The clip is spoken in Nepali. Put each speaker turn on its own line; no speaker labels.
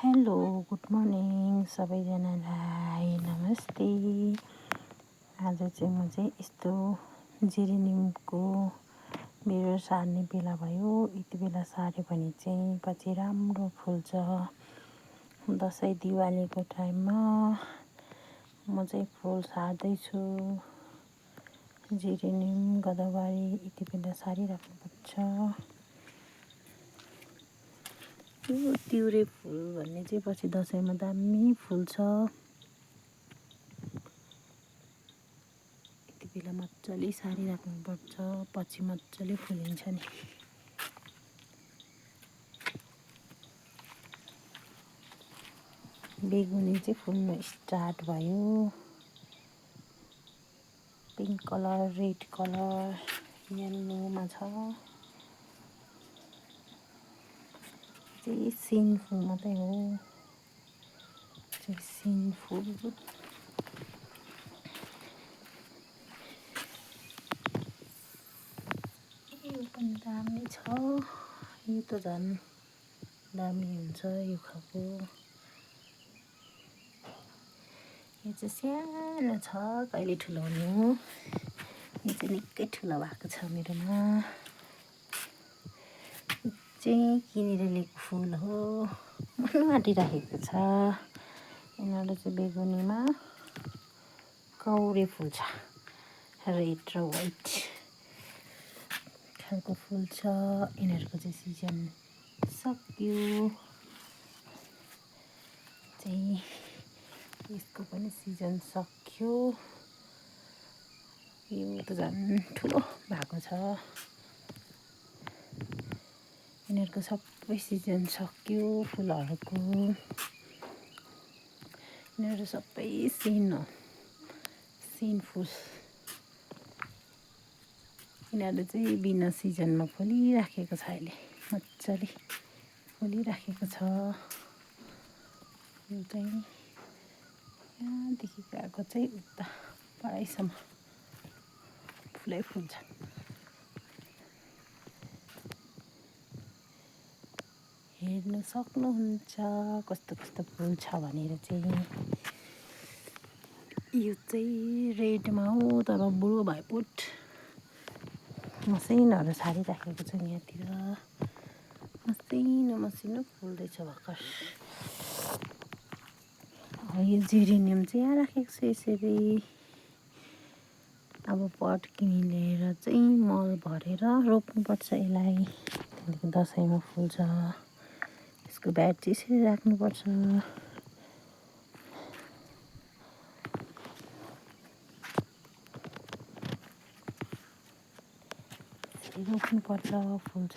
हेलो गुड मर्निङ सबैजनालाई नमस्ते। आज चाहिँ म चाहिँ यस्तो जेरेनियमको बिरुवा सार्ने बेला भयो। यति बेला सार्यो भने चाहिँ पछि राम्रो फुल्छ। दसैँ दिवालीको टाइममा म चाहिँ फुल सार्दैछु। जेरेनियम गदावारी यति बेला सारिराख्नुपर्छ। यो तिउरे फुल भन्ने चाहिँ पछि दसैँमा दामी फुल्छ। यति बेला मजाले सारिराख्नुपर्छ, पछि मजाले फुलिन्छ नि। बेगुनी चाहिँ फुल्न स्टार्ट भयो। पिङ्क कलर, रेड कलर, येल्लोमा छ। चाहिँ सिन फुल मात्रै हो। चाहिँ सिन फुल यो पनि दामी छ। यो त झन् दामी हुन्छ यो खालको। यो चाहिँ सानो छ, कहिले ठुलो हुने हो। यो चाहिँ निकै ठुलो भएको छ मेरोमा। यो चाहिँ किनेर ल्याएको फुल हो, मन आँटिराखेको छ। यिनीहरू चाहिँ बेगुनीमा कौरे फुल्छ, रेड र वाइट खालको फुल्छ। यिनीहरूको चाहिँ सिजन सक्यो। चाहिँ यसको पनि सिजन सक्यो। यो त झन् ठुलो भएको छ। यिनीहरूको सबै सिजन सक्यो फुलहरूको। यिनीहरू सबै सिन हो, सिन फुल। यिनीहरू चाहिँ बिना सिजनमा फुलिराखेको छ। अहिले मजाले फुलिराखेको छ। यो चाहिँ यहाँदेखि गएको चाहिँ उता पढाइसम्म फुलै फुल्छ। हेर्नु सक्नुहुन्छ कस्तो कस्तो फुल छ भनेर चाहिँ। यो चाहिँ रेडमा हो, तर बुढो भएपुट मसिनोहरू सारिराखेको छु यहाँतिर। मसिनो मसिनो फुल्दैछ भर्खर। यो जेरेनियम चाहिँ यहाँ राखेको छु यसरी। अब पट किनी ल्याएर चाहिँ मल भरेर रोप्नुपर्छ यसलाई। त्यहाँदेखि दसैँमा फुल्छ। यसको ब्याड चाहिँ यसरी राख्नुपर्छ। यसरी रोप्नुपर्छ, फुल्छ।